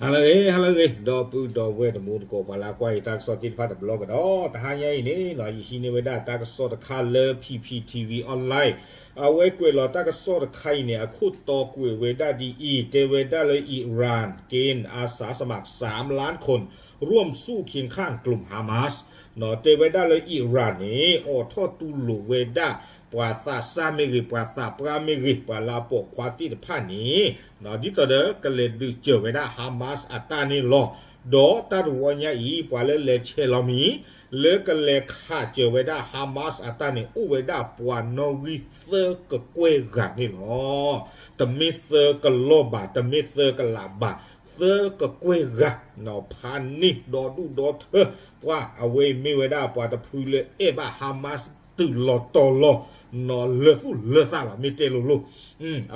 ဟါလၢအဂ့ၤ ဟါလၢအဂ့ၤ ဒီပုၢ်ဒီဝဲၢ်တံၤသကိး ပှၤလၢကွၢ်ယတၢ်ကစီၣ်သ့ၣ်တဖၣ်တဘျီကဒီး, တဟါညါအံၤန့ၣ် ယဟံးန့ၢ်ဝဲဒၣ်တၢ်ကစီၣ်တခါလၢ P P T V Online, အဝဲကွဲးလီၤတၢ်ကစီၣ်တခါအံၤန့ၣ် အခိၣ်တီကွဲးဝဲဒၣ်ဒ်အံၤ, တဲဝဲဒၣ်လၢ Iran เกณฑ์อาสาสมัครสามล้านคน ร่วมสู้เคียงข้างกลุ่มฮามาส တဲဝဲဒၣ်လၢ Iran န့ၣ် အိးထီၣ်တူၢ်လိာ်ဝဲဒၣ် ပှၤသးစၢ်မ့ၢ်ဂ့ၤ, ပှၤသးပှၢ်မ့ၢ်ဂ့ၤ, ပှၤလၢအပိာ်ခွါသ့ၣ်တဖၣ်န့ၣ် ဒ်သိးဒီးကလဲၤဒုးစၢၤဝဲဒၣ် Hamas အတၢ်န့ၣ်လီၤ. ဒီးတၢ်တဝီညါအံၤ ပှၤလၢလဲၤဆဲးလီၤမံၤ လၢကလဲၤခးစၢၤဝဲဒၣ် Hamas အတၢ်န့ၣ် အိၣ်ဝဲဒၣ်ပှၤနီၣ်ဂံၢ်သၢကကွဲၢ်ဂၤန့ၣ်လီၤ. တမ့ၢ်သၢကလီၢ်ဘၣ်, တမ့ၢ်သၢကလးဘၣ်, သၢကကွဲၢ်ဂၤ, ဖးန့ၢ်ဒီဒူၣ်ဒီထၢ ပှၤအဝဲအံၤမ့ၢ်ဝဲဒၣ်ပှၤတဖုလၢအဲၣ်ဘၣ် Hamas တုၤလီၤတီၤလီၤ လၢာ်သူၣ်လၢာ်သးလီၤ မ့ၢ်တဲလိၤလိၤ.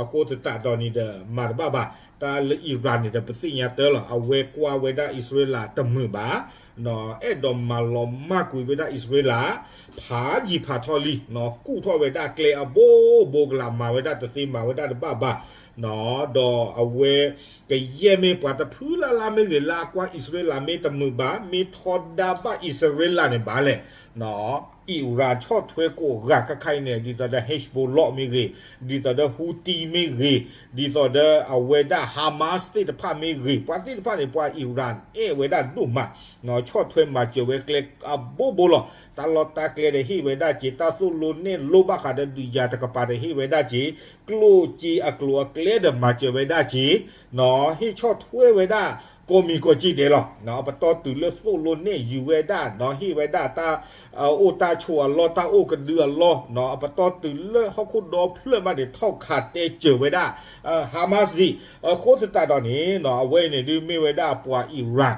အဃိသတးဒီးန့ၣ်ဒီး မၤတဘၣ်ဘၣ်, တၢ်လၢ Iran န့ၣ်ဒီး ပသ့ၣ်ညါတၢ်လီၤ, အဝဲကွၢ်ဝဲဒၣ်အံၣ်စရ့လးတမုာ်ဘၣ်, အဲၣ်ဒိးမၤလီၤမၢ်ကွံာ်ဝဲဒၣ်အံၣ်စရ့လး ဖးယံၤဖးထီလံ, ကူၣ်ထီၣ်ဝဲဒၣ်ကျဲအဘိဘိကလး မၤဝဲဒၣ်တသ့ မၤဝဲဒၣ်တဘၣ်ဘၣ် ဒီးအဝဲ ကယဲၢ်မ့ၢ်ပှၤတဖုလၢ်လၢ်မ့ၢ်ဂ့ၤ လၢအကွၢ်အံၣ်စရ့လးမ့ၢ်တမုာ်ဘၣ်, မ့ၢ်ထီဒါဘၣ်အံၣ်စရ့လးန့ၣ်ဘၣ်လဲၣ်, Iran ဆီၣ်ထွဲကိးဂၤခဲခါအံၤန့ၣ် ဒ်သိးဒီး Hezbollah မ့ၢ်ဂ့ၤ, ဒ်သိးဒီး Houthi မ့ၢ်ဂ့ၤ, ဒ်သိးဒီးအဝဲဒၣ် Hamas သ့ၣ်တဖၣ်မ့ၢ်ဂ့ၤ, ပှၤသ့ၣ်တဖၣ်န့ၣ် ပှၤ Iran အဲၣ်ဝဲဒၣ်ဒိၣ်မး, ဆီၣ်ထွဲမၤစၢၤဝဲကျဲအဘိဘိလီၤ. တၢ်လီၢ်တၢ်ကျဲဒီးဟ့ၣ်ဝဲဒၣ်က့ၤ, တၢ်သိၣ်လိနဲၣ်လိဘၣ်ဃးဒီးဒုးယၤတကပၤဒီး ဟ့ၣ်ဝဲဒၣ်က့ၤ, ကျိၣ်စ့အကျိၤအကျဲဒီးမၤစၢၤဝဲဒၣ်က့ၤ, ဟ့ၣ်ဆီၣ်ထွဲဝဲဒၣ် ကိးမံၤကိးကၠံဒဲးလီၤ. အပတီၢ်တုၤလၢသိၣ်လိနဲၣ်ယုၤဝဲဒၣ်, ဟ့ၣ်ဝဲဒၣ်တၢ်အိၣ်တၢ်ဆိးအလီၢ် တၢ်အိၣ်ကဒုအလီၢ်, အပတီၢ်တုၤလၢဟီၣ်ခိၣ်ဒီဖျၢၣ်မးန့ၣ် ထီၣ်ခးတဲစၢၤဝဲဒၣ် Hamas ဒံး. အဃိသတးဒီးန့ၣ် အဝဲအံၤန့ၣ်ဒုးမ့ၢ်ဝဲဒၣ်ပှၤ Iran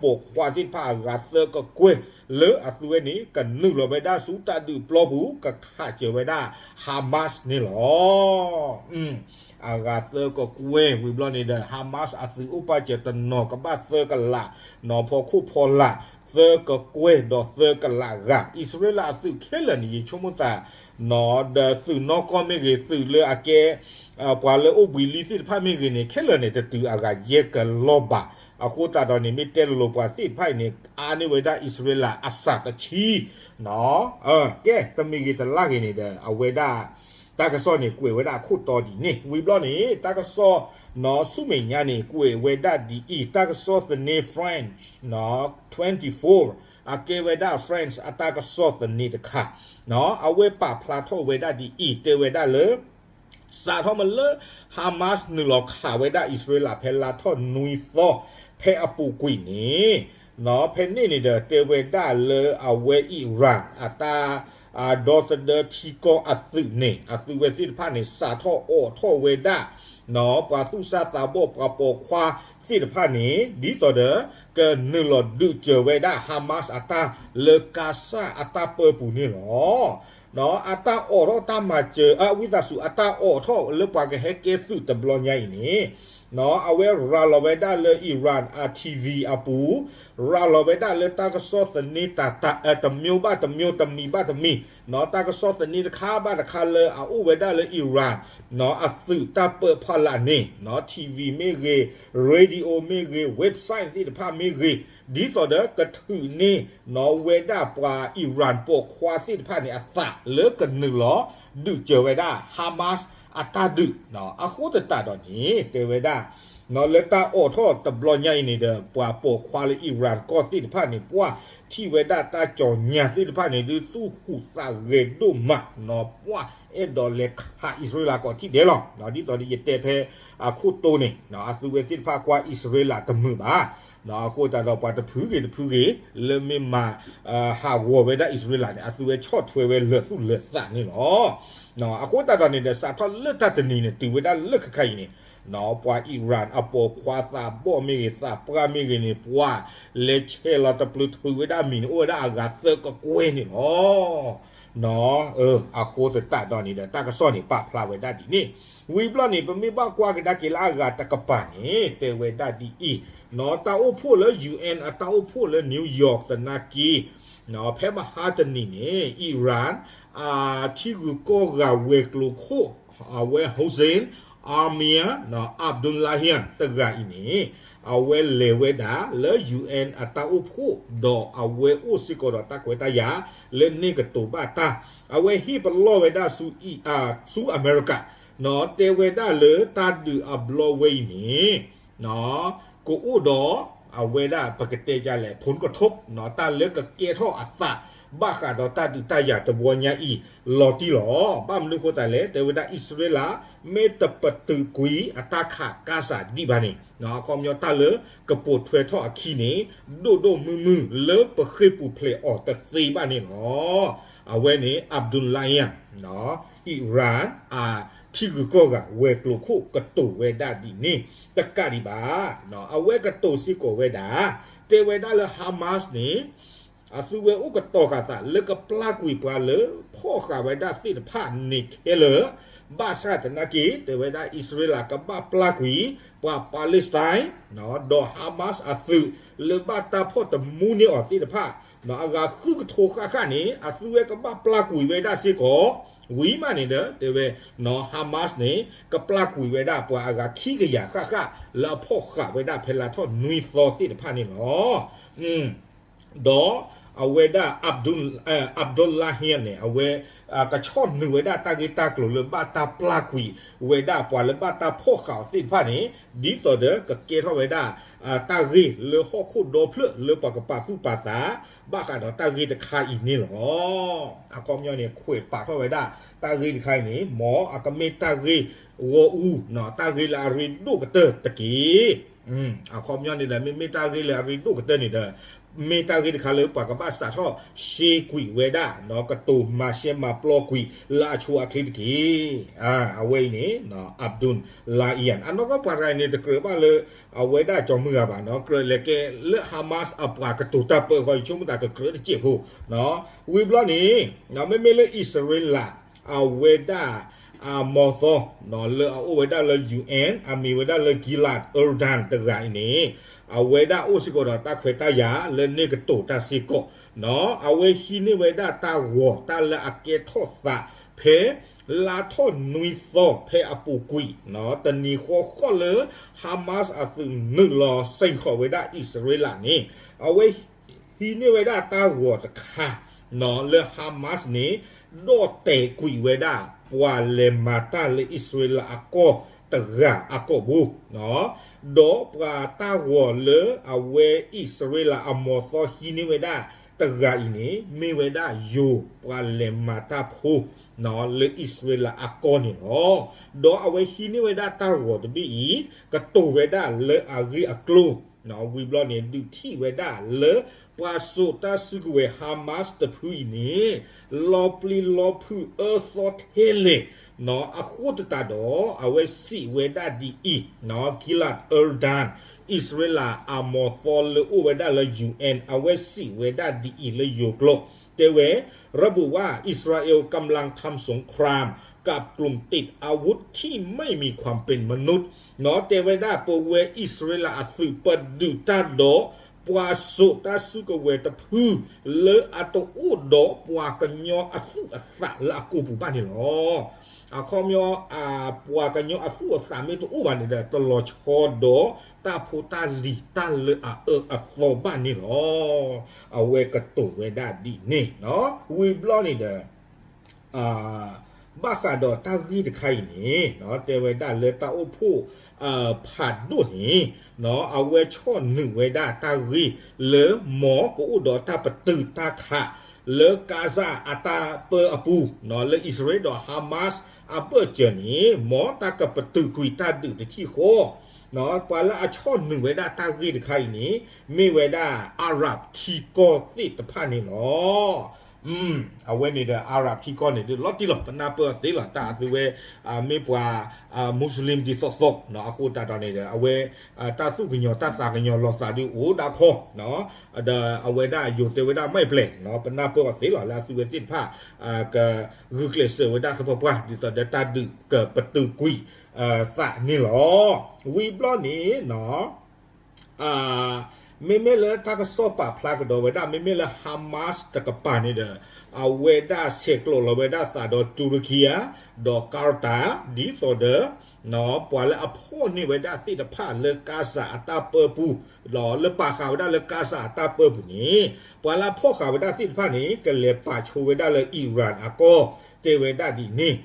ပိာ်ခွါသ့ၣ်တဖၣ်အဂၤသၢကကွဲၢ် လၢအသုဝဲန့ၣ် ကနုာ်လီၤဝဲဒၣ်ဆူတၢ်ဒုးပျီပူၤ ကခးစၢၤဝဲဒၣ် Hamas န့ၣ်လီၤ. အဂၤသၢကကွဲၢ်ဝံၤဘျီန့ၣ်ဒီး Hamas အသုးအိၣ်ပာ်စၢၤတနီၤကဘၣ်သၢကလး, နီၤဖီခိၣ်ဖီလာ် သၢကကွဲၢ်ဒီးသၢကလးဂၤ. အံၣ်စရ့လးအသုးခဲလၢာ်န့ၣ် ယဆိကမိၣ်သး ဒီးသုးနီၢ်ကီၢ်မ့ၢ်ဂ့ၤ, သုးလၢအကဲ ပှၤလၢအိၣ်ဘှံးလံသ့ၣ်တဖၣ်မ့ၢ်ဂ့ၤန့ၣ် ခဲလၢာ်န့ၣ် တတုၤအဂၤယဲၢ်ကလီၢ်ဘၣ်. အဃိသတးဒီးန့ၣ် မ့ၢ်တဲလိၤလိၤ ပှၤသ့ၣ်တဖၣ်အံၤန့ၣ် အါန့ၢ်ဝဲဒၣ်အံၣ်စရ့လးအစှၤတဆံ ကဲ တမံၤဂ့ၤတလၢ်ဂ့ၤန့ၣ်ဒီး အဝဲဒၣ် တၢ်ကစီၣ်န့ၣ် ကွဲးဝဲဒၣ်အခိၣ်တီဒ်န့ၣ် ဝံၤဘျီန့ၣ် တၢ်ကစီၣ် နီၤဆူမဲာ်ညါန့ၣ် ကွဲးဝဲဒၣ်ဒ်အံၤ, တၢ်ကစီၣ်သန့ France နီၤ twenty-four အကဲဝဲဒၣ် France အတၢ်ကစီၣ်သန့တခါ, နီၤ အဝဲပာ်ဖျါထီၣ်ဝဲဒၣ်ဒ်အံၤ တဲဝဲဒၣ်လၢ စးထီၣ်မ့ၢ်လၢ Hamas နုာ်လီၤခးဝဲဒၣ်အံၣ်စရ့လး ဖဲလါထီၣ်နွံသီ ဖဲအပူၤကွံာ်န့ၣ်, နီၤ ဖဲန့ၣ်န့ၣ်ဒီး တဲဝဲဒၣ်လၢအဝဲ Iran အတၢ် ဒီသဒၢထံကီၢ်အသုးန့ၣ် အသုဝဲသ့ၣ်တဖၣ်န့ၣ် စးထီၣ်အိးထီၣ်ဝဲဒၣ် နီၤ ပှၤသူၣ်စၢ်သးဘီၣ် ပှၤပိာ်ခွါသ့ၣ်တဖၣ်န့ၣ် ဒ်သိးဒီး ကနုာ်လီၤဒုးစၢၤဝဲဒၣ် Hamas အတၢ်လၢကါစၢ်အတၢ်ပၢပူၤန့ၣ်လီၤ. နီၤ အတၢ်အိးထီၣ်တၢ်မၤစၢၤ အဝံသးစူၤ အတၢ်အိးထီၣ်လၢပှၤကဟဲကဲသုးတဘျီညါအံၤန့ၣ်, နီၤ အဝဲရၤလီၤဝဲဒၣ်လၢ Iran အ TV အပူၤ, ရၤလီၤဝဲဒၣ်လၢတၢ်ကစီၣ်သန့တၢ်တၢ် တမျိုးဘၣ်တမျိုး တမံၤဘၣ်တမံၤ, နီၤ တၢ်ကစီၣ်သန့တခါဘၣ်တခါလၢအအိၣ်ဝဲဒၣ်လၢ Iran နီၤ အသုးတၢ်ပၢဖီလာ်န့ၣ်, နီၤ TV မ့ၢ်ဂ့ၤ, radio မ့ၢ်ဂ့ၤ, website သ့ၣ်တဖၣ်မ့ၢ်ဂ့ၤ, ဒ်သိးဒီးကထုးန့ၢ် နီၤဝဲဒၣ်ပှၤ Iran ပိာ်ခွါသ့ၣ်တဖၣ်န့ၣ် အသးလၢကနုာ်လီၤဒုးစၢၤဝဲဒၣ် Hamas အတၢ်ဒုး, အဃိသတးဒီးန့ၣ် တဲဝဲဒၣ် နီၤလၢတၢ်အိးထီၣ်တဘျီညါအံၤန့ၣ်ဒီး ပှၤပိာ်ခွါလၢ Iran ကီၢ်သ့ၣ်တဖၣ်န့ၣ် ပှၤထံၣ်ဝဲဒၣ်တၢ်ကၠီၤညါသ့ၣ်တဖၣ်န့ၣ် ဒုးသူၣ်ဟူးသးဂဲၤဒိၣ်မး, နီၤ ပှၤအဲၣ်ဒိးလဲၤခးအံၣ်စရ့လးကီးထံၣ်ဒဲးလီၤ. ဒ်သိးဒီးယတဲဖဲအခိၣ်တီန့ၣ် အသုဝဲသ့ၣ်တဖၣ်ကွၢ်အံၣ်စရ့လးတမုာ်ဘၣ်, အဃိသတးဒီးပှၤတဖုဂ့ၤတဖုဂ့ၤ လၢမ့ၢ်မၤ ဟးဂီၤဝဲဒၣ်အံၣ်စရ့လးန့ၣ် အသုဝဲဆီၣ်ထွဲဝဲလၢာ်သူၣ်လၢာ်သးန့ၣ်လီၤ. အဃိသတးဒီးန့ၣ်ဒီး စးထီၣ်လၢတၢ်တနံၤန့ၣ် တုၤဝဲဒၣ်လၢခဲခါအံၤန့ၣ်, နီၤ ပှၤ Iran အပိာ်ခွါသးဘီၣ်မ့ၢ်ဂ့ၤ သးပှၢ်မ့ၢ်ဂ့ၤန့ၣ် ပှၤလဲၤဆဲးလီၤတပျုၤထုးဝဲဒၣ်မံၤန့ၣ် အိၣ်ဝဲဒၣ်အဂၤသၢကကွဲၢ်န့ၣ်လီၤ. နီၤ အဃိသတးဒီးန့ၣ်ဒီး တၢ်ကစီၣ်န့ၣ် ပာ်ဖျါဝဲဒၣ်ဒ်န့ၣ်, ဝံၤဘျီန့ၣ် ပမ့ၢ်ဘၣ်ကွၢ်ကဒါက့ၤလၢအဂၤတကပၤန့ၣ် တဲဝဲဒၣ်ဒ်အံၤ, နီၤ တၢ်အိၣ်ဖှိၣ်လၢ UN အတၢ်အိၣ်ဖှိၣ်လၢ New York သနာ်က့ နီၤ ဖဲမဟါတနံၤန့ၣ် Iran အထံဂုၤကီၢ်ဂၤဝဲၤကျိၤခိၣ် အဝဲ Hossein Amir နီၤ Abdullahian တဂၤအံၤန့ၣ် အဝဲလဲၤဝဲဒၣ်လၢ ယူဢၢၣ် အတၢ်အိၣ်ဖှိၣ် ဒီးအဝဲအိၣ်စ့ၢ်ကီးဒီးတၢ်ခွဲးတၢ်ယာ်လၢန့ၣ်ကတိၤဘၣ်တၢ်, အဝဲဟ့ၣ်ပလီၢ်ဝဲဒၣ်ဆူ ဆူအမဲရကၤ, တဲဝဲဒၣ်လၢတၢ်ဒုးအဘျီဝဲအံၤန့ၣ် ကအိၣ်ဒီးအဝဲဒၣ်ပကတဲဒ်လဲၣ် ผลกระทบ တၢ်လၢကကဲထီၣ်အသး ဘၣ်ဃးဒီးတၢ်ဒုးတၢ်ယၤတဝီညါအံၤလီၤတံၢ်လီၤ. ဘၣ်မနုၤအဃိသတးလဲၣ် တဲဝဲဒၣ်အံၣ်စရ့လး မ့ၢ်တပတုာ်ကွံာ်အတၢ်ခးကါစၤဒံးဘၣ်န့ၣ် အခီပညီတၢ်လၢကပိာ်ထွဲထီၣ်အခံန့ၣ် ဒိၣ်ဒိၣ်မုၢ်မုၢ်လၢပဃ့ၢ်ပူၤဖျဲးအီၤတသ့ဘၣ်န့ၣ်လီၤ. အဝဲန့ၣ် Abdullahian အံရၣ် အထံဂုၤကီၢ်ဂၤဝဲၤကျိၤခိၣ်ကတိၤဝဲဒၣ်ဒ်န့ၣ် တကးဒံးဘၣ် အဝဲကတိၤစ့ၢ်ကီးဝဲဒၣ် တဲဝဲဒၣ်လၢ Hamas န့ၣ် အသုဝဲအိၣ်ကတီၤဃာ်သးလၢကပျၢ်ကွံာ်ပှၤလၢဖီၣ်ဃာ်ဝဲဒၣ်သ့ၣ်တဖၣ်န့ၣ်ခဲလၢာ်, ဘၣ်ဆၣ်သနာ်က့ တဲဝဲဒၣ်အံၣ်စရ့လးကဘၣ်ပျၢ်ကွံာ် ပှၤ Palestine ဒီး Hamas အသုးလၢဘၣ်တၢ်ဖီၣ်တမူန့ၢ်အီၤသ့ၣ်တဖၣ် အဂၤဃုကထိဃၣ်ဃၣ်န့ၣ် အသုဝဲကဘၣ်ပျၢ်ကွံာ်ဝဲဒၣ်စ့ၢ်ကီး, ဝံၤမးန့ၣ်ဒီး တဲဝဲ Hamas န့ၣ် ကပျၢ်ကွံာ်ဝဲဒၣ်ပှၤအဂၤခံကယၤဃၣ်ဃၣ် လၢအဖီၣ်ဃာ်ဝဲဒၣ်ဖဲလါထီၣ်နွံသီသ့ၣ်တဖၣ်န့ၣ်လီၤ. ဒီးအဝဲဒၣ် Abdul Abdullahian န့ၣ် အဝဲ ကဆီၣ်နုာ်ဝဲဒၣ်တၢ်ဂ့ၢ်တၢ်ကျိၤလၢဘၣ်တၢ်ပျၢ်ကွံာ်ဝဲဒၣ်ပှၤလၢဘၣ်တၢ်ဖီၣ်ဃာ်အီၤသ့ၣ်တဖၣ်န့ၣ် ဒ်သိးဒီးကကဲထီၣ်ဝဲဒၣ် တၢ်ဂ့ၢ်လၢဟီၣ်ခိၣ်ဒီဖျၢၣ်လၢပှၤကပာ်သူၣ်ပာ်သး ဘၣ်ဃးဒီးတၢ်ဂ့ၢ်တခါအံၤန့ၣ်လီၤ. အခီပညီန့ၣ် ခွဲးပာ်ထီၣ်ဝဲဒၣ်တၢ်ဂ့ၢ်တခါအံၤန့ၣ် မ်အကမ့ၢ်တၢ်ဂ့ၢ်ဂီၢ်အူ တၢ်ဂ့ၢ်လၢအရ့ဒိၣ်ကတၢၢ်တက့ၢ်. အခီပညီန့ၣ်ဒီး မ့မ့ၢ်တၢ်ဂ့ၢ်လၢအရ့ဒိၣ်ကတၢၢ်န့ၣ်ဒီး မ့ၢ်တၢ်ဂ့ၢ်တခါလၢပှၤကဘၣ်စးထီၣ်ရှဲကွံာ်ဝဲဒၣ် ဒီးကတိၤမၤရှဲမၤပျီကွံာ်လၢအဆိအချ့တက့ၢ်. အဝဲအံၤန့ၣ် Abdullahian အနီၢ်ကီၢ်ပှၤတဂၤအံၤန့ၣ် တကြၢးဘၣ်လၢ အဝဲဒၣ်ကၠီမုၢ်ဂၤဘၣ်နီၤ, ကြၢးလဲၤကဲလၢ Hamas အပှၤကတိၤတၢ်ပၢအဃိ ယဆိကမိၣ်သးကကြၢးတစဲးဖိ ဝံၤဘျီန့ၣ် မ့မ့ၢ်လၢအံၣ်စရ့လး အဝဲဒၣ် အမီၤသီ လၢအအိၣ်ဝဲဒၣ်လၢ ယူၢ်အၣ် အမံၤဝဲဒၣ်လၢ Gilad Erdan တဂၤအံၤန့ၣ် အဝဲဒၣ်အိၣ်စ့ၢ်ကီးဒီးတၢ်ခွဲးတၢ်ယာ်လၢန့ၣ်ကတိၤတၢ်စ့ၢ်ကီး အဝဲဟံးန့ၢ်ဝဲဒၣ်တၢ်ဂီၤတၢ်လၢအကဲထီၣ်သး ဖဲ လါထီၣ်နွံသီဖဲအပူၤကွံာ် တနံၤဃီဃီလၢ Hamas အသုးနုာ်လီၤစ့ၢ်ကီးဝဲဒၣ်အံၣ်စရ့လးန့ၣ် အဝဲဟံးန့ၢ်ဝဲဒၣ်တၢ်ဂီၤတခါ လၢ Hamas န့ၣ် ဒီၣ်တဲာ်ကွံာ်ဝဲဒၣ် ပှၤလဲၤမၤတၢ်လၢအံၣ်စရ့လးအကီၢ်တဂၤအကိာ်ပူၤ ဒီးပှၤတၢ်ဂီၤလၢအဝဲအံၣ်စရ့လးအမီၤသီဟံးန့ၢ်ဝဲဒၣ်တဂၤအံၤန့ၣ် မ့ၢ်ဝဲဒၣ်ယိၤပှၤလဲၤမၤတၢ်ဖိ လၢအံၣ်စရ့လးအကီၢ်န့ၣ်လီၤ. ဒီးအဝဲဟံးန့ၢ်ဝဲဒၣ်တၢ်ဂီၤတဘ့ၣ်အံၤ ကတိၤဝဲဒၣ်လၢအဂ့ၢ်အကျိၤ ဝံၤဘျီန့ၣ် ဒုးထံၣ်ဝဲဒၣ်လၢ ပှၤစိာ်တၢ်စုကဝဲၤ Hamas တဖုအံၤန့ၣ် လီၤပျံၤလီၤဖုးအၢသီထဲလဲၣ် အဃိသတးဒီး အဝဲစံးဝဲဒၣ်ဒ်အံၤ Gilad Erdan အံၣ်စရ့လးအမီၤသီလၢအိၣ်ဝဲဒၣ်လၢ ယူၢ်အၣ် အဝဲစံးဝဲဒၣ်ဒ်အံၤလၢယိၤကျိာ် တဲဝဲ ระบุว่าอิสราเอลกำลังทำสงครามกับกลุ่มติดอาวุธที่ไม่มีความเป็นมนุษย์ တဲဝဲဒၣ် ပဝဲအံၣ်စရ့လးအသုးပဒုးတၢ်ဒီး ပှၤစိာ်တၢ်စုကဝဲၤတဖု လၢအတအိၣ်ဒီးပှၤကညီအသူၣ်အသးလၢအကိာ်ပူၤဘၣ်န့ၣ်လီၤ. အခီပညီ ပှၤကညီအသူၣ်အသးမ့ၢ်တအိၣ်ဘၣ်န့ၣ်ဒီး တလီၤဆီဒီးတၢ်ဖိတၢ်လံၤတၢ်လၢအအၢအသီဘၣ်န့ၣ်လီၤ. အဝဲကတိၤဝဲဒၣ်ဒ်န့ၣ် ဝံၤဘျီန့ၣ်ဒီး ဘၣ်ဃးဒီးတၢ်ဂ့ၢ်တခါအံၤန့ၣ် တဲဝဲဒၣ်လၢတၢ်အိၣ်ဖှိၣ် ဖးဒိၣ်န့ၣ် အဝဲဆီၣ်နုာ်ဝဲဒၣ်တၢ်ဂ့ၢ်လၢ မ်ကအိၣ်ဒီးတၢ်ပတုာ်တၢ်ခး လၢကါစၢ်အတၢ်ပၢအပူၤ လၢအံၣ်စရ့လးဒီး Hamas အဘၢၣ်စၢၤန့ၣ် မ်တၢ်ကပတုာ်ကွံာ်တၢ်ဒုးတထံၣ်ဃီ ပှၤလၢအဆီၣ်နုာ်ဝဲဒၣ်တၢ်ဂ့ၢ်တခါအံၤန့ၣ် မ့ၢ်ဝဲဒၣ် Arab ထံကီၢ်သ့ၣ်တဖၣ်န့ၣ်လီၤ. အဝဲန့ၣ်ဒီး Arab ထံကီၢ်န့ၣ်ဒီး လီၤတံၢ်လီၤ ပနၢ်ပၢၢ်အီၤသ့လီၤ တၢ်အသုဝဲ မ့ၢ်ပှၤ Muslim ဒ်သိးသိး အဃိသတးဒီးန့ၣ်ဒီး အဝဲ တၢ်သူၣ်ကညီၤတၢ်သးကညီၤလီၤသးဒုးအိၣ်ဒၣ်ခီ ဒီးအဝဲဒၣ်ယိၤတဲဝဲဒၣ်မ့ၢ်ပျဲၤ ပနၢ်ပၢၢ်အီၤသ့လီၤ လၢအသုဝဲသ့ၣ်တဖၣ် ကဂုာ်ကျဲးစၢးဝဲဒၣ်သပှၢ်ပှၢ် ဒ်သိးဒီးတၢ်ဒုးကပတုာ်ကွံာ်သးန့ၣ်လီၤ. ဝံၤဘျီန့ၣ် မ့မ့ၢ်လၢတၢ်ကစီၣ်ပာ်ဖျါကဒီးဝဲဒၣ် မ့မ့ၢ်လၢ Hamas တကပၤန့ၣ်ဒီး အဝဲဒၣ်ဆဲးကျိးလီၤဝဲဒၣ်သးဒီး တူရကံယါ ဒီး Qatar ဒ်သိးဒီး ပှၤလၢအဖီၣ်န့ၢ်ဝဲဒၣ်သ့ၣ်တဖၣ်လၢကါစၢ်အတၢ်ပၢပူၤ, ဒီးလၢပာ်ဃာ်ဝဲဒၣ်လၢကါစၢ်အတၢ်ပၢပူၤန့ၣ်, ပှၤလၢအဖီၣ်ဃာ်ဝဲဒၣ်သ့ၣ်တဖၣ်န့ၣ် ကလဲၤပာ်ဆိဝဲဒၣ်လၢ Iran အကီၢ်, တဲဝဲဒၣ်ဒ်န့ၣ်.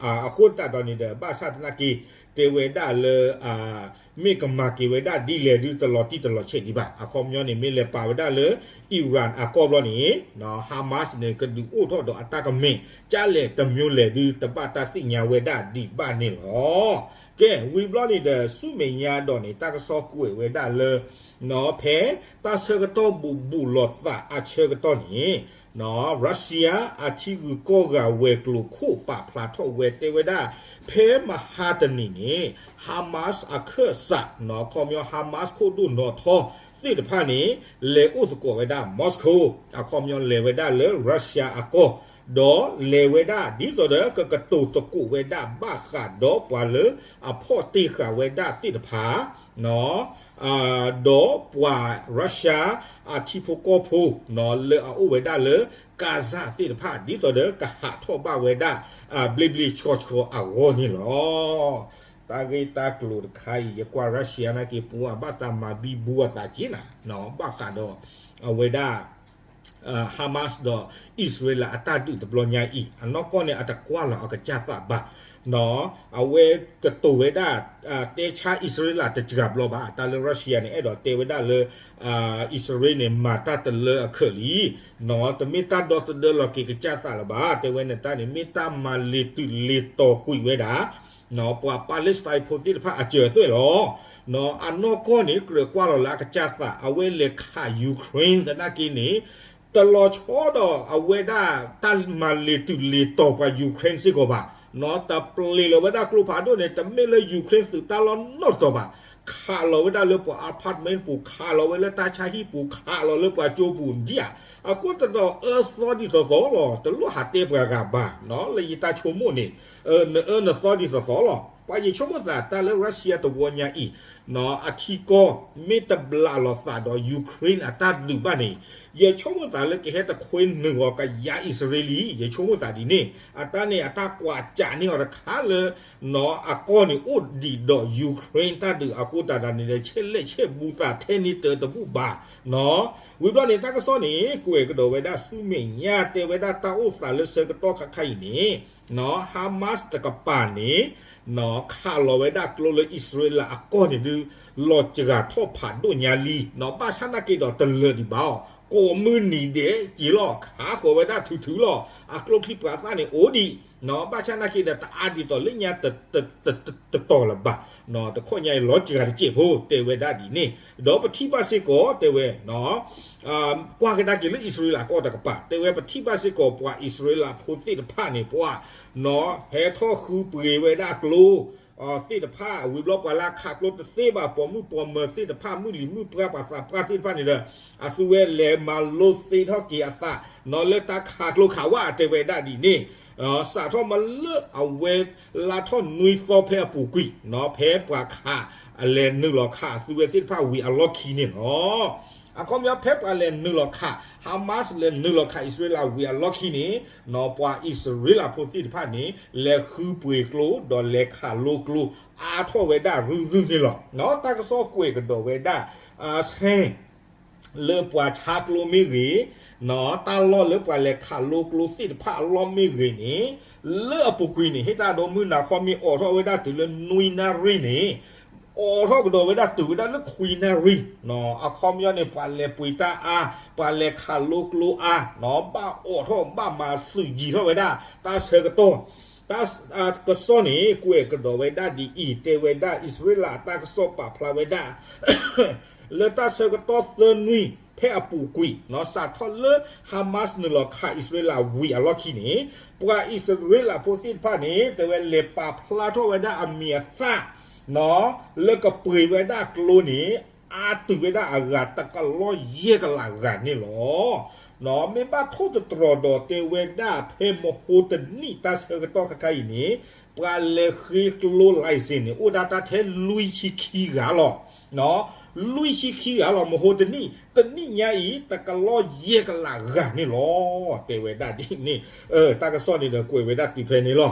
အဃိသတးဒီးန့ၣ်ဒီး ဘၣ်ဆၣ်သနာ်က့ တဲဝဲဒၣ်လၢ မ့ၢ်ကမၤက့ၤဝဲဒၣ်ဒ်လဲၣ်ဒုတလီၤတံၢ်တလီၤဆဲးဒံးဘၣ်. အခီပညီန့ၣ် မ့ၢ်လဲၤပာ်ဝဲဒၣ်လၢ Iran အကီၢ်ဘျီန့ၣ်, Hamas န့ၣ် ကဒုးအိၣ်ထီၣ်ဒီးအတၢ်ကမ့ၢ် ကၢ်လဲၣ်တမျိုးလဲၣ်ဒု တဘၣ်တၢ်သ့ၣ်ညါဝဲဒၣ်ဒံးဘၣ်န့ၣ်လီၤ. ကဲ, ဝံၤဘျီန့ၣ်ဒီး ဆူမဲာ်ညါဒီးန့ၣ် တၢ်ကစီၣ်ကွဲးဝဲဒၣ်လၢ ဖဲတၢ်ဆၢကတီၢ်ဘူးဘူးလိာ်သးအဆၢကတီၢ်န့ၣ်, Russia အထံဂုၤကီၢ်ဂၤဝဲၤကျိၤခိၣ်ပာ်ဖျါထီၣ်ဝဲတဲဝဲဒၣ်, ဖဲမဟါတနံၤန့ၣ် Hamas အခၢၣ်စး, အခီပညီ Hamas ခိၣ်ဒိၣ်နီၣ်ထီသ့ၣ်တဖၣ်န့ၣ် လဲၤအိၣ်သကိးဝဲဒၣ် Moscow, အခီပညီလဲၤဝဲဒၣ်လၢ Russia အကီၢ်, ဒီးလဲၤဝဲဒၣ်ဒ်သိးဒီး ကကတိၤသကိးဝဲဒၣ်ဘၣ်ဃးဒီးပှၤလၢအဖီၣ်တ့ၢ်ဃာ်ဝဲဒၣ်သ့ၣ်တဖၣ် ဒီးပှၤ Russia အထံဖိကီၢ်ဖိ လၢအအိၣ်ဝဲဒၣ်လၢ Gaza သ့ၣ်တဖၣ် ဒ်သိးဒီးကဟးထီၣ်ဘၣ်ဝဲဒၣ် ဘျ့ဘျ့ဆှီဆှီအဂီၢ်န့ၣ်လီၤ. တၢ်ဂ့ၢ်တၢ်ကျိၤတခါအံၤ ယကွၢ် Russia နာ်က့ ပူၤအဘၣ်သးမၤဘံဘူအသးက့နၤ, ဘၣ်ဃးဒီး အဝဲဒၣ် Hamas ဒီး အံၣ်စရ့လးအတၢ်ဒုးတဘျီညါအံၤ အနီၢ်ကီၢ်န့ၣ် အတကွၢ်လီၤအကစၢ်သးဘၣ်. အဝဲကတိၤဝဲဒၣ် တဲဆါအံၣ်စရ့လးတစှၤဘျီဘၣ်. တၢ်လၢ Russia န့ၣ် အဲၣ်ဒိးတဲဝဲဒၣ်လၢ အံၣ်စရ့လးန့ၣ် မၤတၢ်တလၢအခၢးလံ, တမ့ၢ်တၢ်ဒီသဒၢလီၤက့ၤကစၢ်သးလၢၤဘၣ်. တဲဝဲန့ၣ်တၢ်န့ၣ် မ့ၢ်တၢ်မၤလ့ၤတုၤလ့ၤတီၤကွံာ်ဝဲဒၣ် ပှၤ Palestine ဖိသ့ၣ်တဖၣ်အစၢၤအသွဲၣ်လီၤ. အနီၢ်ကီၢ်န့ၣ် ကြၢးကွၢ်လီၤလၢအကစၢ်သး အဝဲလဲၤခး Ukraine သနာ်က့န့ၣ် တလီၤဆီဒီးအဝဲဒၣ်တၢ်မၤလ့ၤတုၤလ့ၤတီၤပှၤ Ukraine စ့ၢ်ကီးဘၣ်. တပျ့ၤလီၤဝဲဒၣ်ကျိဖးဒိၣ်န့ၣ် တမ့ၢ်လၢ Ukraine သုးတၢ်လီၢ်နီတတီၤဘၣ်. ခးလီၤဝဲဒၣ်လၢပှၤ apartment ပူၤ, ခးလီၤဝဲလၢတၢ်ဆါဟံၣ်ပူၤ, ခးလီၤလၢပှၤကၠိပူၤဒံးဧါ. အဃိသတးဒီးအၢသီဒ်သိးသိးလီၤ. တလိၣ်ဟးတဲပှၤဂၤဘၣ်, လၢယတၢ်ဆိကမိၣ်န့ၣ် နအၢနသီဒ်သိးသိးလီၤ. ပှၤယဆိကမိၣ်သးတၢ်လၢ Russia တဝီညါအံၤ အထံကီၢ်မ့ၢ်တဘျးလီၤသးဒီး Ukraine အတၢ်ဒုးဘၣ်န့ၣ်, ယဆိကမိၣ်သးလၢကဟဲတခွ့နုာ်ဂီၤကယၤအံၣ်စရ့လးလံ. ယဆိကမိၣ်သးဒ်န့ၣ် အတၢ်န့ၣ်အတၢ်ကွၢ်ကးန့ၢ်အီၤတခါလၢ အကီၢ်န့ၣ်အိၣ်ဒံးဒီး Ukraine တၢ်ဒုးအဃိသတးဒီးန့ၣ်ဒီး ဆဲးလဲၣ်ဆဲးဘူးသးထဲန့ၣ်တၢတဘူၣ်ဘၣ်. ဝံၤဘျီန့ၣ် တၢ်ကစီၣ်န့ၣ် ကွဲးကဒီးဝဲဒၣ်ဆူမဲာ်ညါ တဲဝဲဒၣ်တၢ်အိၣ်သးလၢဆၢကတီၢ်ခါခါအံၤန့ၣ် Hamas တကပၤန့ၣ် ခးလီၤဝဲဒၣ်ကျိလၢအံၣ်စရ့လးအကီၢ်န့ၣ်ဒုး လီၤစှၤထီၣ်ဖးဒိၣ်ညါလံ. ဘၣ်ဆၣ်နာ်က့ဒီးတလၢာ်ဒံးဘၣ်အီၤ, ကိးမုၢ်နံၤဒဲးက့ၤလီၤ, ခးဃီၤဝဲဒၣ်ထုထုလီၤ. အကျိချံပှၤသၣ်န့ၣ်အိၣ်ဒံး, ဘၣ်ဆၣ်နာ်က့ဒီးတအါဒ်သိးလၢညါ တတီၤလၢၤဘၣ်. တခီညါအံၤလီၤစှၤတစဲးဖိ တဲဝဲဒၣ်ဒ်န့ၣ်, ဒီးပထံၣ်ဘၣ်စ့ၢ်ကီး တဲဝဲ ကွၢ်ကဒါက့ၤလၢအံၣ်စရ့လးကီၢ်တကပၤ တဲဝဲပထံၣ်ဘၣ်စ့ၢ်ကီး ပှၤအံၣ်စရ့လးဖိသ့ၣ်တဖၣ်န့ၣ် ပှၤ ဟဲထီၣ်ဃုပှ့ၤဝဲဒၣ်ကျိ သ့ၣ်တဖၣ် ဝံၤဘျီပှၤလၢအခးကျိတသ့ဘၣ် ပိာ်မုၣ်ပိာ်မၢၤသ့ၣ်တဖၣ် မုၢ်လံၤမုၢ်ပှၢ်ပှၤသးပှၢ်သ့ၣ်တဖၣ်န့ၣ်ဒီး အသုဝဲလဲၤမၤလိသ့ထီၣ်က့ၤအသး လၢတၢ်ခးကျိခးဝဲ တဲဝဲဒၣ်ဒ်န့ၣ်, စးထီၣ်မ့ၢ်လၢအဝဲလါထီၣ်နွံသီဖဲအပူၤကွံာ် ဖဲပှၤခး အလဲၤနုာ်လီၤခးအသုဝဲသ့ၣ်တဖၣ်ဝံၤအလီၢ်ခံန့ၣ်လီၤ. အခီပညီဖဲပှၤလဲၤနုာ်လီၤခး Hamas လဲၤနုာ်လီၤခးအံၣ်စရ့လးဝံၤအလီၢ်ခံန့ၣ် ပှၤအံၣ်စရ့လးဖိသ့ၣ်တဖၣ်န့ၣ် လဲၤဃုပှ့ၤကျိ ဒီးလဲၤခးလိကျိ အါထီၣ်ဝဲဒၣ်ရုၢ်ရုၢ်န့ၣ်လီၤ. တၢ်ကစီၣ်ကွဲးကဒီးဝဲဒၣ် ဆဲ လၢပှၤဆါကျိမ့ၢ်ဂ့ၤ, တၢ်လီၢ်လၢပှၤလဲၤခးလိကျိသ့ၣ်တဖၣ်အလီၢ်မ့ၢ်ဂ့ၤန့ၣ်, လၢအပူၤကွံာ်န့ၣ် ဟ့ၣ်တၢ်ဒိမုၢ်နၤခီမ့ၢ်အိးထီၣ်ဝဲဒၣ်တုၤလၢနွံနၣ်ရံၣ်န့ၣ်, အိးထီၣ်ကဒီးဝဲဒၣ်တုၤဝဲဒၣ်လၢခွံနၣ်ရံၣ်, အခီပညီန့ၣ် ပှၤလဲၤပှ့ၤတၢ်အါ, ပှၤလဲၤခးလိကျိအါ, ဘၣ်အိးထီၣ်ဘၣ်မၤသုးယံၤထီၣ်ဝဲဒၣ် တၢ်ဆၢကတီၢ် တၢ်ကစီၣ်န့ၣ် ကွဲးကဒီးဝဲဒၣ်ဒ်အံၤ တဲဝဲဒၣ်အံၣ်စရ့လးအတၢ်ကစီၣ်ပာ်ဖျါဝဲဒၣ် လၢတၢ်ဆၢကတီၢ်သၢနွံဖဲအပူၤကွံာ် စးထီၣ်လၢ Hamas နုာ်လီၤခးအံၣ်စရ့လးဝံၤအလီၢ်ခံန့ၣ်, ပှၤအံၣ်စရ့လးဖိသ့ၣ်တဖၣ်န့ၣ် တဲဝဲလဲၤပာ်ဖျါထီၣ်ဝဲဒၣ်အမံၤအသၣ် လၢကပှ့ၤဝဲဒၣ်ကျိန့ၣ် အါတုၤဝဲဒၣ်အဂၤတကလီၢ်ယဲၢ်ကလးဂၤန့ၣ်လီၤ. မ့ၢ်ဘၣ်ထိၣ်သတြီၤဒီးတဲဝဲဒၣ်ဖဲမဟိတနံၣ်တၢ်ဆၢကတီၢ်ခါခါအံၤန့ၣ်, ပှၤလဲၤဃ့ကျိ license န့ၣ် အိၣ်ဒၣ်တၢ်ထဲလွံၢ်ဆံခံဂၤလီၤ. လွံၢ်ဆံခံဂၤလီၤ. မဟိတနံၣ် တနံၣ်ညါအံၤ တကလီၢ်ယဲၢ်ကလးဂၤန့ၣ်လီၤ. တဲဝဲဒၣ်ဒ်န့ၣ် တၢ်ကစီၣ်န့ၣ်ဒီးကွဲးဝဲဒၣ်တုၤဖဲန့ၣ်လီၤ.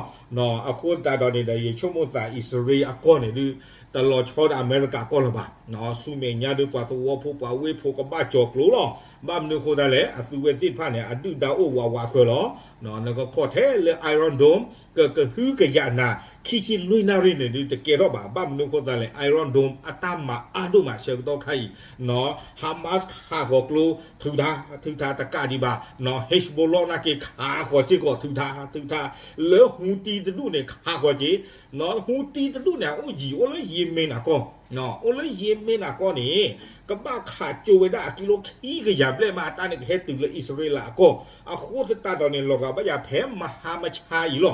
အဃိသတးဒီးန့ၣ်ဒီး ယဆိကမိၣ်သးအံၣ်စရ့လးအကီၢ်န့ၣ်ဒုး တလီၤဆီဒီးအမဲရကၤအကီၢ်လၢၤဘၣ်. ဆူမဲာ်ညါဒုး ပှၤသဝီဖိ ပှၤဝ့ၢ်ဖိကဘၣ်ကၠီၤကျိၤလီၤ. ဘၣ်မနုၤအဃိသတးလဲၣ် အသုဝဲသ့ၣ်တဖၣ်န့ၣ် အဒုၣ်ဒါအိၣ်ဝးဝးဃၢၤလီၤ. နကခီၣ်ထဲလၢ Iron Dome ကကဟုကယာ်နၤ ခံဆံလွံၢ်နၣ်ရံၣ်န့ၣ်ဒုး တကဲထီၣ်ဘၣ်. ဘၣ်မနုၤအဃိသတးလဲၣ် Iron Dome အတၢ်မၤအါဒိၣ်မးဆၢကတီၢ်ခါအံၤ Hamas ခးဃီၤကျိ ထုးထါထုးထါတကးဒံးဘၣ်. Hezbollah နာ်က့ခးဃီၤစ့ၢ်ကီး ထုးထါထုးထါ လၢ Houthi တဒူၣ်န့ၣ် ခးဃီၤက့ၤ Houthi တဒူၣ်န့ၣ် အအိၣ်ယံၤ အိၣ်လၢ Yemen အကီၢ် အိၣ်လၢ Yemen အကီၢ်န့ၣ် ကဘၣ်ခးကၠိဝဲဒၣ်အကံလိခံကယၤဘျဲၣ်မး အတၢ်န့ၣ်ကဟဲတုၤလၢအံၣ်စရ့လးအကီၢ်. အဃိသတးဒီးန့ၣ် လီၤဂာ်ဘၣ်ယၤဖဲမဟါမဆါအံၤလီၤ.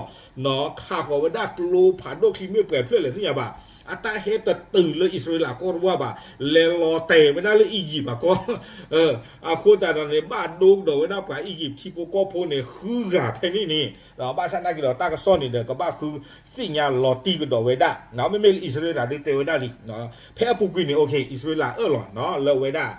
ခးဃီၤဝဲဒၣ်ကျိဖးဒိၣ်ချံမ့ၢ်ပှဲၤဖျၢၣ်လဲၣ်သ့ၣ်ညါဘၣ်. အတၢ်ဟဲတတုၤလၢအံၣ်စရ့လးကီၢ်တဝၢဘၣ်. လဲၤလီၤတဲာ်ဝဲဒၣ်လၢ Egypt အကီၢ် အဃိသတးဒီးန့ၣ် ဘၣ်ဒိကဒီးဝဲဒၣ်ပှၤ Egypt ထံဖိကီၢ်ဖိန့ၣ် ဃုဂၤဖဲန့ၣ်န့ၣ် ဘၣ်ဆၣ်နာ်က့ဒီး တၢ်ကစီၣ်န့ၣ်ဒီး ကဘၣ်ဃုသ့ၣ်ညါလီၤတံၢ်ကဒီးဝဲဒၣ်. မ့မ့ၢ်လၢအံၣ်စရ့လးဒုးတဲဝဲဒၣ်လံ ဖဲအပူၤကွံာ်န့ၣ် အံၣ်စရ့လးအၢၣ်လီၤ လၢအဝဲဒၣ်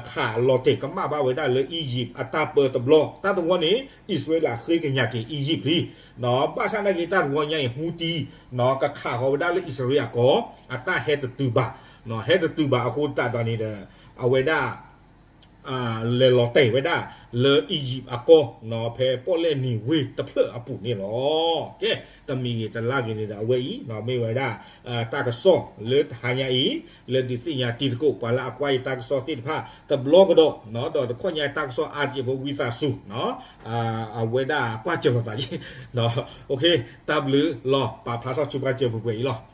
ခးလီၤတဲာ်ကမၣ်ဘၣ်ဝဲဒၣ်လၢ Egypt အတၢ်ပၢတဘျီ တၢ်တဝီန့ၣ် အံၣ်စရ့လးဃ့ကညးက့ၤ Egypt လံ. ဘၣ်ဆၣ်နာ်က့တၢ်တဝီညါအံၤ Houthi ကခးဃီၤဝဲဒၣ်လၢအံၣ်စရ့လးအကီၢ် အတၢ်ဟဲတတုၤဘၣ်. ဟဲတတုၤဘၣ်အဃိသတးဒီးန့ၣ်ဒီး အဝဲဒၣ် လဲၤလီၤတဲာ်ဝဲဒၣ်လၢ Egypt အကီၢ် ဖဲပီၣ်လဲၣ်နံၤဝ့ၢ်တဖျၢၣ်အပူၤန့ၣ်လီၤ. ကဲ တမံၤဂ့ၤတလါဂ့ၤန့ၣ်ဒီး အဝဲအံၤ မ့ၢ်ဝဲဒၣ် တၢ်ကစီၣ်လၢတဟါညါအံၤ လၢဒုးသ့ၣ်ညါတံၤသကိး ပှၤလၢအကွၢ်ယတၢ်ကစီၣ်သ့ၣ်တဖၣ်တဘျီကဒီး ဒီးတခီညါတၢ်ကစီၣ်အါတက့ၢ်ဖိ ဝံသးစူၤ အဝဲဒၣ်ကွၢ်စၢၤလိာ်သးက့ၤ တၢ်ဘျုးလီၤ. ပာ်ဖျါထီၣ်ဆူပှၢ်စၢၤပှဲၤပှဲၤအံၤလီၤ.